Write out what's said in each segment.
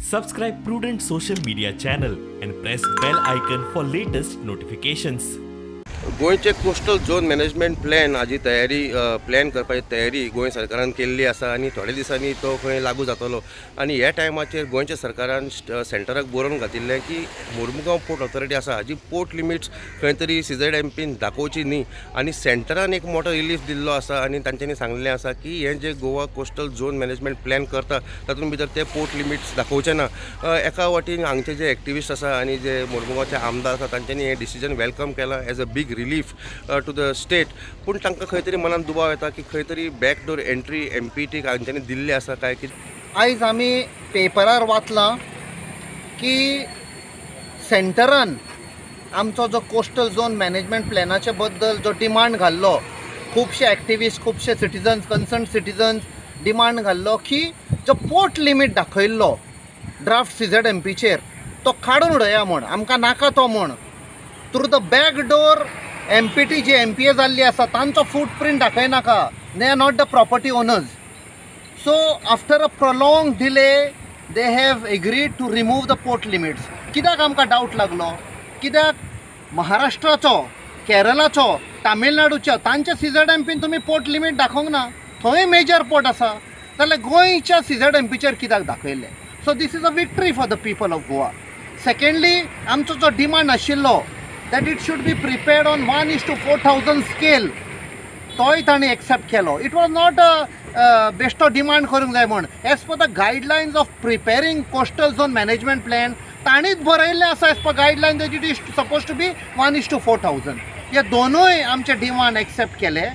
Subscribe Prudent Social Media channel and press bell icon for latest notifications. गोंयचे coastal zone management plan हाजी तयारी plan करपाची तयारी गोंय सरकारान केल्ली आसा आनी थोड्या दिसांनी तो खंय लागू जातलो आनी ह्या टायमाचेर गोंयच्या सरकारान सेंटराक बरोवन घातिल्लें की मोरमुगांव पोर्ट ऑथॉरिटी आसा हाजी पोर्ट लिमिट्स खंय तरी CZMPन दाखोवची न्ही आनी सेंटरान एक मोठो रिलीफ दिल्लो आसा आनी तांच्यांनी सांगलें आसा की हें जे Goa coastal zone management plan करता तातूंत भितर ते पोर्ट लिमिट्स दाखोवचे ना. एका वाटेन हांगचे जे एक्टिविस्ट आसा आनी जे मोरमुगांवचे आमदार आसा तांच्यांनी हें डिसिजन welcome केलां as a big relief to the state. पूण तांकां खंय तरी मनान दुबाव येता की खंय तरी बॅकडोर एंट्री MPT हांच्यांनी दिल्ली आसा काय की. आयज आमी पेपरार वाचलां की सेंटरान आमचो जो कोस्टल झोन मॅनेजमेंट प्लॅनाचे बद्दल जो डिमांड घाल्लो, खुबशे एक्टिविस्ट, खुबशे सिटीजन्स, कन्सर्न सिटीजन्स डिमांड घाल्लो की जो पोर्ट लिमीट दाखयल्लो ड्राफ्ट CZMPचेर तो काडून उडया म्हूण, आमकां नाका तो म्हूण. Through the back door MPT G MPA जाल्ली आसा तांचो footprint दाखयनाका. They are not the property owners. So after a prolong delay they have agreed to remove the port limits. कित्याक आमकां डावट लागलो? कित्याक महाराष्ट्राचो, केरळाचो, तामिळनाडूचो तांच्या CZMPन तुमी पोर्ट लिमीट दाखोवंक ना, थंय मेजर पोर्ट आसा, जाल्यार गोंयच्या CZMPचेर कित्याक दाखयलें? So this is a victory for the people of Goa. Secondly, आमचो जो डिमांड आशिल्लो that it should be prepared on 1:4000 scale, तोय तांणी एक्सेप्ट केलो. It was not a बेश्टो डिमांड करूंक जाय म्हूण. As per the guidelines of preparing coastal zone management plan तांणीच बरयल्लें आसा as per guideline that it is suppose to be 1:4000. हे दोनूय आमचे डिमांड एक्सेप्ट केले.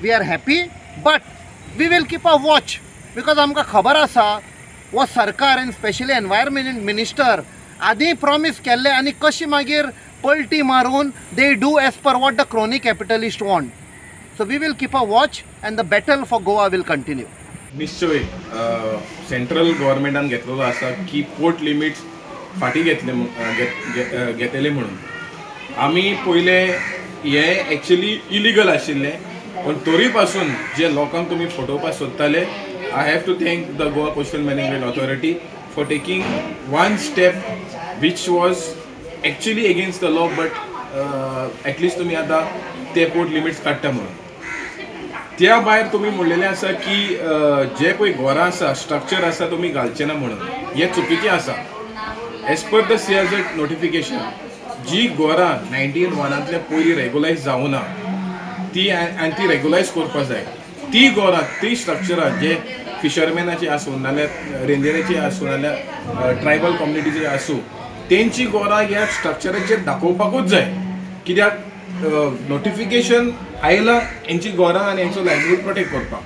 We are happy, but we will keep a watch because आमकां खबर आसा हो सरकार आनी स्पेशली एनवायरमेंट मिनिस्टर आदीं प्रॉमीस केल्ले आनी कशी मागीर पलटी मारून they do as per what the crony capitalist want. So we will keep a watch and the battle for Goa will continue. निश्चय सेंट्रल गव्हर्मेंटान घेतलेलो आसा की पोर्ट लिमिट्स फाटीं घेतले घेतले म्हणून. आमी पयले हे एक्चुअली इलिगल आशिल्लें, पण तरी पासून जे लोकांक तुमी फटोवपाक सोदताले, I have to thank the Goa coastal management authority for taking one step which was actually against the law, but at least तुमी आतां ते पोर्ट लिमिट्स काडटा म्हणून. त्या भायर तुमी म्हणलेलें आसा की जे पळय घरां आसा, स्ट्रक्चर आसा तुमी घालचे ना म्हणून, हें चुकीचें आसा. As per the CRZ notification जी घरां 1901 पयलीं रेगुलायज जावना ती आनी ती रेगुलायज करपा जाय. ती घरां, ती स्ट्रक्चरां जे फिशरमॅनाची आसूं नाल्यार रेंदेराची आसूं नाल्यार ट्रायबल कम्युनिटीचे आसूं, तेंची घरां ह्या स्ट्रक्चराचेर दाखोवपाकूच जाय. कित्याक नोटिफिकेशन आयलां हेंची घरां आनी हेंचो लायवलीहूड प्रोटेक्ट करपाक.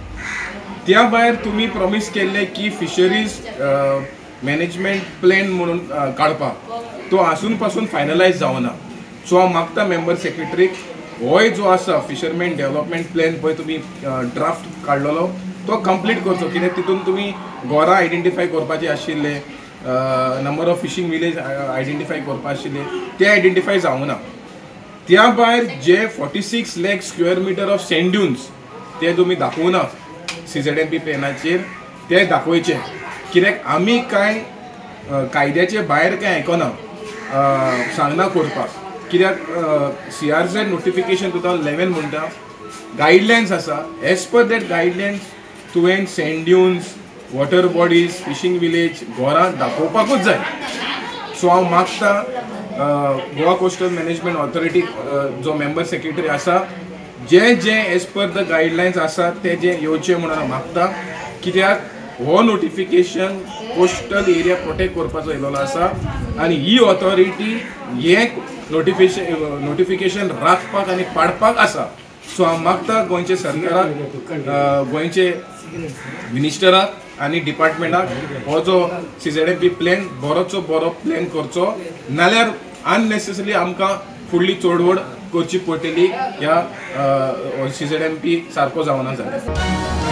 त्या भायर तुमी प्रॉमीस केल्लें की फिशरीज मॅनेजमेंट प्लॅन म्हणून काडपाक, तो आसून पासून फायनलायज जावना. सो हांव मागता मेंबर सेक्रेटरीक होय जो आसा फिशरमॅन डेवलपमेंट प्लॅन पळय तुमी ड्राफ्ट काडलेलो तो कंप्लीट करचो. कित्याक तितून तुमी घरां आयडेंटिफाय करपाचें आशिल्लें, number of fishing village identify करपा आशिल्ले, ते आयडेंटिफाय जावना. त्या भायर जे 46 lakh square metre of sand dunes ते तुमी दाखोवना CZMP प्लॅनाचेर, ते दाखोवचे. कित्याक आमी कांय कायद्याचे भायर कांय आयकना सांगना करपाक. कित्याक CRZ notification 2011 म्हणटा, गायडलायन्स आसा, एज पर that guidelines तुवें sand dunes, water bodies, fishing village, घरां दाखोवपाकूच जाय. सो हांव मागता गोवा कोस्टल मॅनेजमेंट ऑथॉरिटी जो मेंबर सेक्रेटरी आसा, जे जे एज पर the guidelines आसा ते जे येवचे म्हणून हांव मागता. कित्याक हो नोटिफिकेशन कोस्टल एरिया प्रोटेक्ट करपाचो येयलेलो आसा आनी ही ऑथॉरिटी हें नोटिफिकेशन राखपाक आनी पाडपाक आसा. सो हांव मागता गोंयचे सरकाराक, गोंयचे मिनिस्टराक आनी डिपार्टमेंटाक हो जो CZMP plan बरोचो बरो प्लॅन करचो, नाल्यार अननेसेसरी आमकां फुडली चडवड करची पडटली ह्या CZMP सारको जावना जाल्यार.